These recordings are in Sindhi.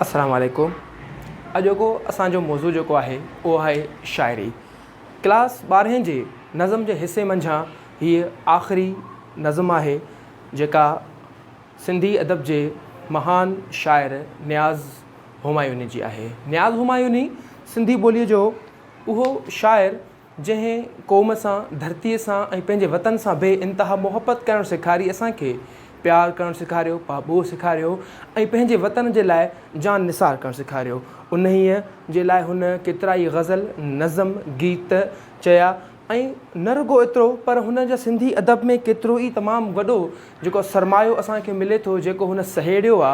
السلام عليڪم اڄوڪو اسان جو موضوع جيڪو آهي اهو آهي شاعري ڪلاس ٻارهين جي نظم جي حصي منجهان هيء آخري نظم آهي جيڪا سنڌي ادب جي مهان شاعر نياز همايوني جي آهي نياز همايوني سنڌي ٻوليء جو اهو شاعر جنهن قوم سان، ڌرتيء سان ۽ پنهنجي وطن سان بي انتها محبت ڪرڻ سيکاري اسان کي پيار ڪرڻ سيکاريو، پاٻوهه سيکاريو ۽ پنهنجي وطن جي لاء جان نثار ڪرڻ سيکاريو. انهيء جي لاء هن ڪيترائي غزل، نظم، گيت چيا ۽ نه رڳو ايترو پر هن جا سنڌي ادب ۾ ڪيترو ئي تمام وڏو جيڪو سرمايو اسان کي ملي ٿو جيڪو هن سهيڙيو آ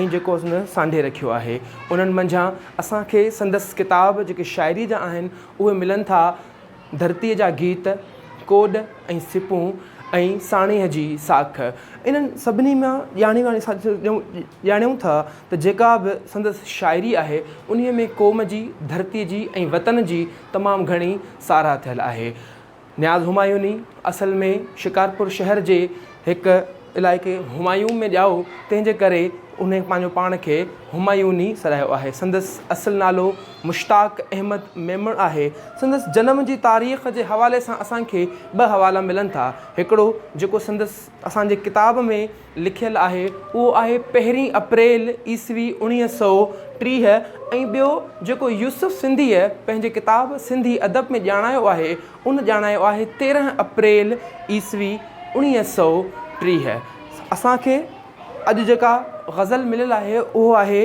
۽ جيڪو هن سانڍي رکيو آهي. انهن منجهان اسان کي سندس ڪتاب جيڪي شاعريء جا آهن اهي ملن ٿا، ڌرتيء جا گيت، ڪوڏ ۽ سپون ۽ ساڻيهه جي ساک. انهن سڀني مان ڄاڻي واڻي ڄاڻيون ٿا ته جيڪا به سندس شاعري آهي، انهيء ۾ قوم جي، ڌرتيء جي ۽ وطن جي تمام گهڻي ساراهه ٿيل آهي. نياز همايوني اصل ۾ شڪارپور شهر جي هڪ علائقي همايون ۾ ڄائو، تنهن جي ڪري انهي پنهنجو پاڻ کي همايوني سڏايو آهي. سندس اصل نالو مشتاق احمد ميمڻ آهي. سندس جنم جي تاريخ جي حوالي سان اسان کي ٻه حوالا ملن ٿا. هڪڙو جيڪو سندس اسان جي ڪتاب ۾ لکيل آهي اهو آهي پهرين اپريل عيسوي 1930 ۽ ٻيو جيڪو يوسف سنڌيء پنهنجي ڪتاب سنڌي ادب ۾ ڄاڻايو آهي ان ڄاڻايو آهي 13 اپريل عيسوي 1930. اسان کي اڄ جيڪا غزل مليل آهي اهو آهي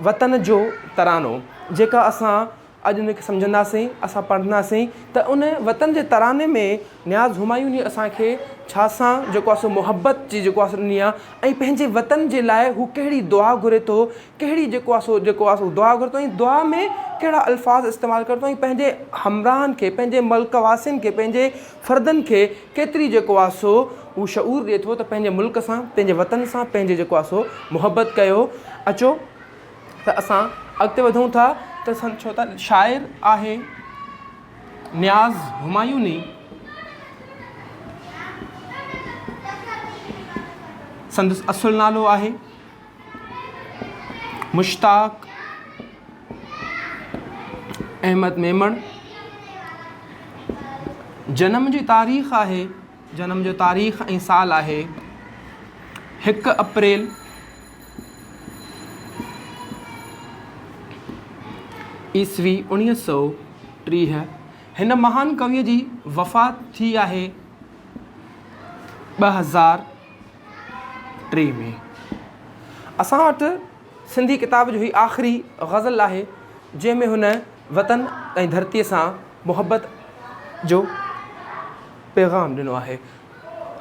وطن جو ترانو جيڪا اسان اڄ ان کي سمجهنداسين، اسان پڙهنداسين ته ان وطن جي تراني ۾ نياز همايوني اسان کي ڇا سان جيڪو آهي سو محبت جي جيڪو آهي سو ڏني آهي ۽ پنهنجي وطن جي لاء هو ڪهڙي دعا گهري ٿو، ڪهڙي جيڪو آهي سو جيڪو آهي سو دعا گهري ٿو ۽ دعا ۾ ڪهڙا الفاظ استعمال ڪري ٿو ۽ پنهنجي همراهن کي، پنهنجي ملڪ واسين کي، پنهنجي فردن کي ڪيتري جيڪو آهي سو هو شعور ڏئي ٿو ته پنهنجي ملڪ سان، پنهنجي وطن سان پنهنجي جيڪو آهي سو محبت ڪيو. اچو! ته اسان اڳتي وڌون ٿا ته ڇو ته شاعر آهي نياز همايوني سندس اصل نالو آهي مشتاق احمد ميمڻ جنم جي تاريخ آهي جنم جو تاريخ ۽ سال آهي هڪ اپريل عيسوي 1930 هن مهان ڪويء جي وفات ٿي آهي 2003 ۾. اسان وٽ سنڌي ڪتاب جو هي آخري غزل آهي، جنهن ۾ هن وطن ۽ ڌرتيء سان محبت جو پيغام ڏنو آهي.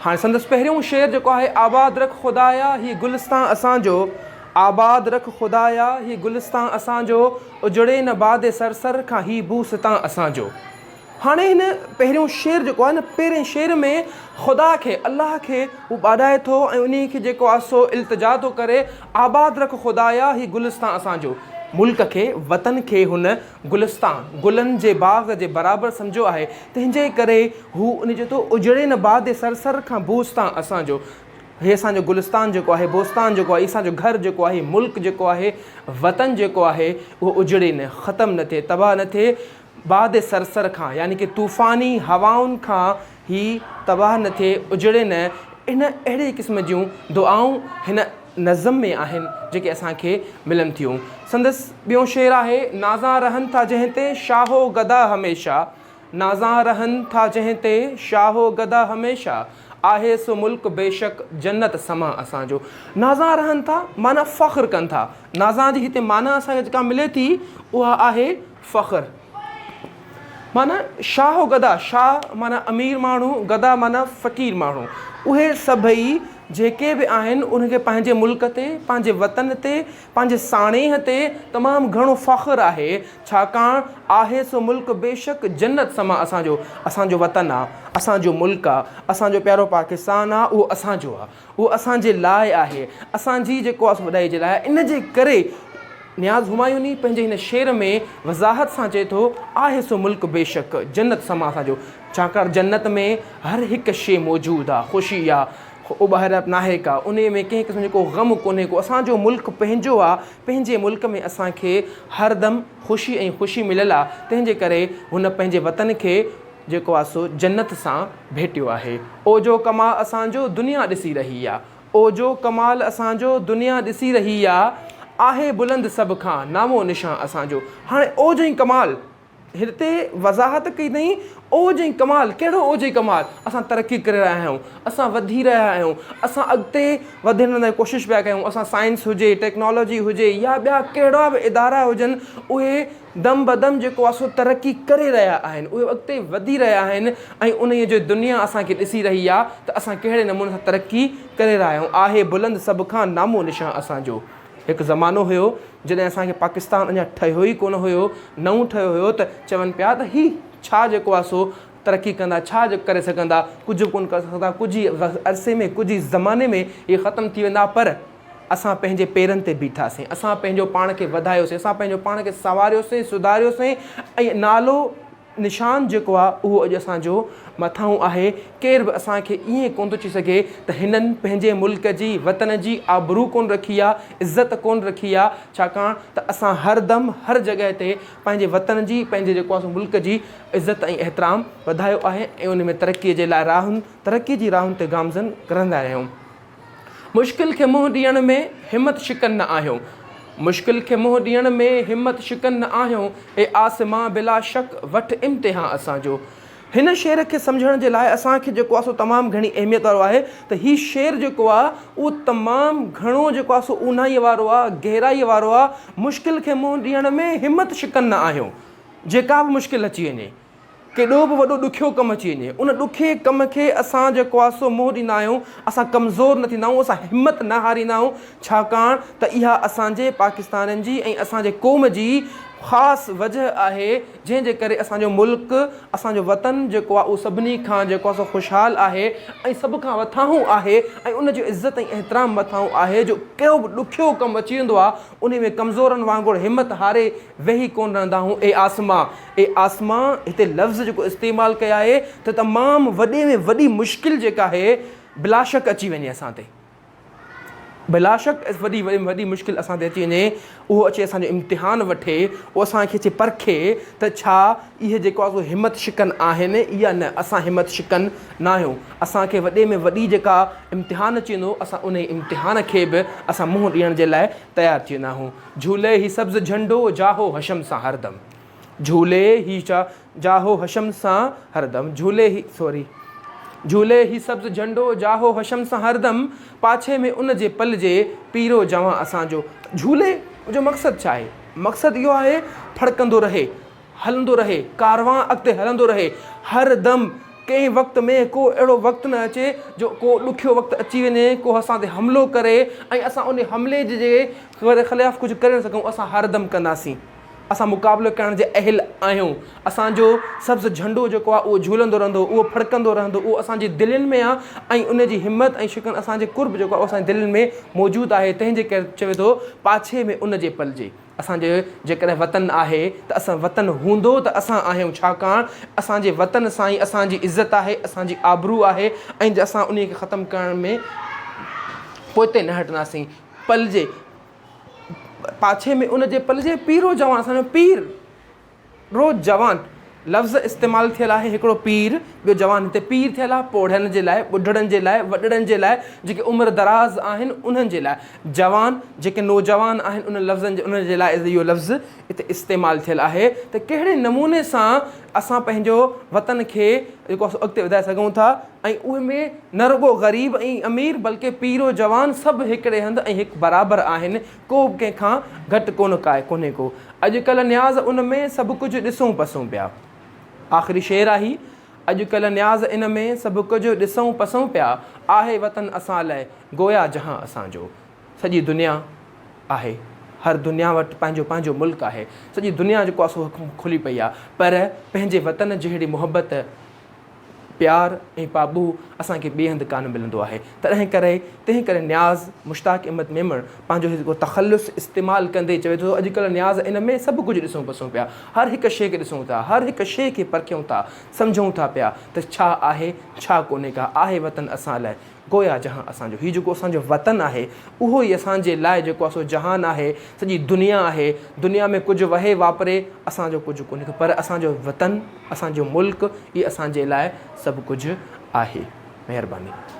هاڻي سندس پهريون شعر جيڪو آهي آباد رک خدايا هي گلستان اسان جو آباد رک خدايا هي گلستان اسان جو اجڙي نه باد صرصر کان هي بوستان اسان جو هاڻي هن پهريون شعر جيڪو آهي نه پهرين شعر ۾ خدا کي الله کي هو ٻاڏائي ٿو ۽ انهي کي جيڪو آهي سو التجا ٿو ڪري آباد رک خدايا هي گلستان اسان جو ملڪ کي وطن کي هن گلستان، گلن جي باغ جي برابر سمجهيو آهي، تنهن جي ڪري هو ان چئي ٿو، اجڙي نه باد صرصر کان بوستان اسان جو. هي اسان جو گلستان جيڪو آهي، بوستان جيڪو آهي، اسان جو گهر جيڪو آهي، ملڪ جيڪو آهي، وطن جيڪو آهي، اهو اجڙي نه، ختم نه ٿئي، تباهه نه ٿئي، باد صرصر کان يعني ڪه طوفاني هوائن کان هي تباهه نه ٿئي، اجڙي نه، ان اهڙي قسم جون دعائون هن نظم ۾ آهن، جيڪي اسان کي ملن ٿيون. سندس ٻيون شعر آهي، نازان رهن ٿا جنهن تي شاهه و گدا هميشه، نازان رهن ٿا جنهن تي شاهه و گدا هميشه، آهي سو ملڪ بيشڪ جنت سمان اسان جو. نازان رهن ٿا معنيٰ فخر ڪن ٿا. نازان جي هتي معنيٰ اسان کي جيڪا ملي ٿي اها آهي فخر. معنيٰ شاهه و گدا، شاهه معنيٰ امير ماڻهو، گدا معنيٰ فقير ماڻهو. اهي سڀئي جيڪي به آهن انهن کي پنهنجي ملڪ تي، پنهنجي وطن تي، پنهنجي ساڻيهه تي تمام گهڻو فخر آهي، ڇاڪاڻ آهي سو ملڪ بيشڪ جنت سمان اسان جو، اسان جو وطن آ، اسان جو ملڪ آ، اسان جو پيارو پاڪستان آ، اهو اسان جو آ. اهو اسان جي لاء آهي، اسان جي جيڪو آس وڏائي جي لاء آهي، ان جي ڪري نياز همايوني پنهنجي هن شعر ۾ وضاحت سان چئي ٿو، آهي سو ملڪ بيشڪ جنت سما اسان جو، ڇاڪاڻ جنت ۾ هر هڪ شيء موجود آ، خوشي آ، اٻهرائپ ناهي ڪا، انهيء ۾ ڪنهن قسم جو ڪو غم ڪونهي ڪو، اسان جو ملڪ پنهنجو آ، پنهنجي ملڪ ۾ اسان کي هر دم خوشي ۽ خوشي مليل آ، تنهن جي ڪري هن پنهنجي وطن کي جيڪو آ سو جنت سان ڀيٽيو آهي. او جو ڪمال اسان جو دنيا ڏسي رهي آ. او جو ڪمال اسان جو دنيا ڏسي رهي آ، آهي بلند سڀ کان نامو نشان اسان جو. هاڻي اوج ۽ ڪمال هتي وضاحت ڪئي اٿئين، اوج ۽ ڪمال، ڪهڙو اوج ۽ ڪمال؟ اسان ترقي ڪري رهيا آهيون، اسان وڌي رهيا آهيون، اسان اڳتي وڌڻ لاء ڪوشش پيا ڪيون، اسان سائنس هجي، ٽيڪنالاجي هجي يا ٻيا ڪهڙا به ادارا هجن، اهي دم بدم جيڪو آهي سو ترقي ڪري رهيا آهن، اهي اڳتي وڌي رهيا آهن ۽ انهيء جو دنيا اسان کي ڏسي رهي آهي ته اسان ڪهڙي نموني سان ترقي ڪري رهيا آهيون، آهي بلند سڀ کان نامو نشان اسان جو. هڪ زمانو هيو جڏهن اسان کي پاڪستان اڃا ٺهيو ئي ڪونه هيو، نئون ٺهيو هيو ته چون پيا ته هي ڇا جيڪو آهي سو ترقي ڪندا، ڇا جيڪو ڪري سگهندا، ڪجهه به ڪونه ڪري سگهندا، ڪجهه ئي عرصي ۾ ڪجهه ئي زماني ۾ هي ختم ٿي ويندا پر اسان پنهنجي پيرن تي بيٺاسين، اسان پنهنجو پاڻ کي وڌايوسين، اسان پنهنجو پاڻ کي سنواريوسين، سڌاريوسين ۽ نالو نشان جيڪو آهي اهو اڄ اسان جو مٿانهون آهي، ڪير به اسان کي ائين ڪونه ٿو چئي سگهي ته هنن پنهنجي ملڪ جي، وطن جي آبرو ڪونه رکي آ، عزت ڪونه رکي آ، ڇاڪاڻ ته اسان هر دم هر جڳهه تي پنهنجي وطن جي، پنهنجي جيڪو آ سو ملڪ جي عزت ۽ احترام وڌايو آهي ۽ ان ۾ ترقي جي لاء راهن ترقي جي راهن تي گامزن ڪرندا رهيا آهيون. مشڪل کي منهن ڏيڻ ۾ همت شڪن نه آهيون مشڪل کي منهن ڏيڻ ۾ همت شڪن نه آهيون اي آسمان بلا شڪ وٺ امتحان اسان جو هن شعر کي سمجهڻ جي لاء اسان کي جيڪو آهي سو تمام گهڻي اهميت وارو آهي ته هي شعر جيڪو آهي اهو تمام گهڻو جيڪو آهي سو اونهائي وارو آهي گهرائي وارو آهي مشڪل کي منهن ڏيڻ ۾ همت شڪن نه آهيون جيڪا به مشڪل اچي وڃي ڪيڏو به وڏو ڏکيو ڪم اچي وڃي، ان ڏکي ڪم کي اسان جيڪو آهي سو منهن ڏيندا آهيون، اسان ڪمزور نه ٿيندا آهيون، اسان همت نه هاريندا آهيون، ڇاڪاڻ ته اها اسان جي پاڪستانين جي ۽ اسان جي قوم جي خاص وجهه آهي، جنهن جي ڪري اسان جو ملڪ، اسان جو وطن جيڪو آهي اهو سڀني کان جيڪو آهي سو خوشحال آهي ۽ سڀ کان مٿانهون آهي ۽ ان جو عزت ۽ احترام مٿانهون آهي جو ڪو به ڏکيو ڪم اچي ويندو آهي انهي ۾ ڪمزورن وانگر همت هاري ويهي ڪونه رهندا آهيون، اي آسمان! اي آسمان هتي لفظ جيڪو استعمال ڪيو آهي ته تمام وڏي ۾ وڏي مشڪل جيڪا آهي بلاشڪ اچي وڃي اسان تي بلاشڪ وڏي ۾ وڏي مشڪل اسان تي اچي وڃي اهو اچي اسان جو امتحان وٺي اهو اسان کي اچي پرکي ته ڇا اهي جيڪو آهي سو همت شڪن آهن يا نه اسان همت شڪن نه آهيون اسان کي وڏي ۾ وڏي جيڪا امتحان اچي ويندو اسان ان امتحان کي به اسان منهن ڏيڻ جي لاء تيار ٿي ويندا آهيون جهولي هي سبز جهنڊو جاهو حشم سان هردم جهولي هي جاهو حشم سان هردم جهولي هي سوري جهولي هي سبز جهنڊو جاهو حشم سان هردم پاڇي ۾ ان جي پلجي پيرو جوان اسان جو جهولي جو مقصد ڇا آهي مقصد اهو آهي ڦڙڪندو رهي هلندو رهي ڪاروان اڳتي هلندو رهي هر دم ڪنهن وقت ۾ ڪو اهڙو وقت نه اچي جو ڪو ڏکيو وقت اچي وڃي ڪو اسان تي حملو ڪري ۽ اسان ان حملي جي خلاف ڪجهه ڪري نه سگهون اسان هر دم ڪنداسين اسان مقابلو ڪرڻ جي اهل آهيون. اسان جو سبز جهنڊو جيڪو آهي اهو جهولندو رهندو، اهو ڦڙڪندو رهندو، اهو اسان جي دلين ۾ آهي ۽ ان جي همت ۽ شڪن اسان جي قرب جيڪو آهي اهو اسان جي دلين ۾ موجود آهي، تنهن جي ڪري چوي ٿو پاڇي ۾ ان جي پلجي. اسان جو جيڪڏهن وطن آهي ته اسان وطن هوندو ته اسان آهيون ڇاڪاڻ اسان جي وطن سان ئي اسان جي عزت آهي، اسان جي آبرو آهي ۽ اسان انهي کي ختم ڪرڻ ۾ پوئتي نه هٽنداسين. پلجي. پاڇي ۾ ان جي پلجي پيرو جوان اسان جو پير رو جوان لفظ استعمال ٿيل آهي هڪڙو پير ٻيو جوان هتي پير ٿيل آهي پوڙهن جي لاء ٻڍڙن جي لاء وڏڙن جي لاء جيڪي عمر دراز آهن انهن جي لاء جوان جيڪي نوجوان آهن ان لفظن جي انهن جي لاء اهو لفظ هتي استعمال ٿيل آهي ته ڪهڙي نموني سان اسان پنهنجو وطن کي جيڪو اڳتي وڌائي سگهون ٿا ۽ اهي ۾ نه رڳو غريب ۽ امير بلڪه پير و جوان سڀ هڪڙي هنڌ ۽ هڪ برابر آهن، ڪو به ڪنهن کان گهٽ ڪونه ڪائي ڪونهي ڪو. اڄڪلهه نياز ان ۾ سڀ ڪجهه ڏسون پسون پيا. آخري شعر آهي، اڄڪلهه نياز ان ۾ سڀ ڪجهه ڏسون پسون پيا، آهي وطن اسان لئه گويا جهان اسان جو. سڄي دنيا آهي، هر دنيا وٽ پنهنجو پنهنجو ملڪ آهي، سڄي دنيا جيڪو آهي سو کلي پئي آهي پر پنهنجي وطن جهڙي محبت، پيار ۽ پاٻوهه اسان کي ٻئي هنڌ ڪانه ملندو آهي. تڏهن ڪري تنهن ڪري نياز مشتاق احمد ميمڻ پنهنجو هڪ تخلص استعمال ڪندي چوي ٿو اڄڪلهه نياز ان ۾ سڀ ڪجهه ڏسون پسون پيا، هر هڪ شيء کي ڏسون ٿا، هر هڪ شيء کي پرکيون ٿا، سمجهون ٿا پيا ته ڇا آهي ڇا ڪونهي ڪا آهي وطن اسان لاء گويا جهان اسان جو. هي جيڪو اسان جو وطن آهي، اهو ئي اسان جي لاء جيڪو آهي سو جهان آهي، سڄي دنيا آهي. دنيا ۾ ڪجهه وهي واپري اسان جو ڪجهه ڪونهي پر اسان جو وطن، اسان جو ملڪ ئي اسان جي لاء سڀ ڪجهه آهي. مهرباني.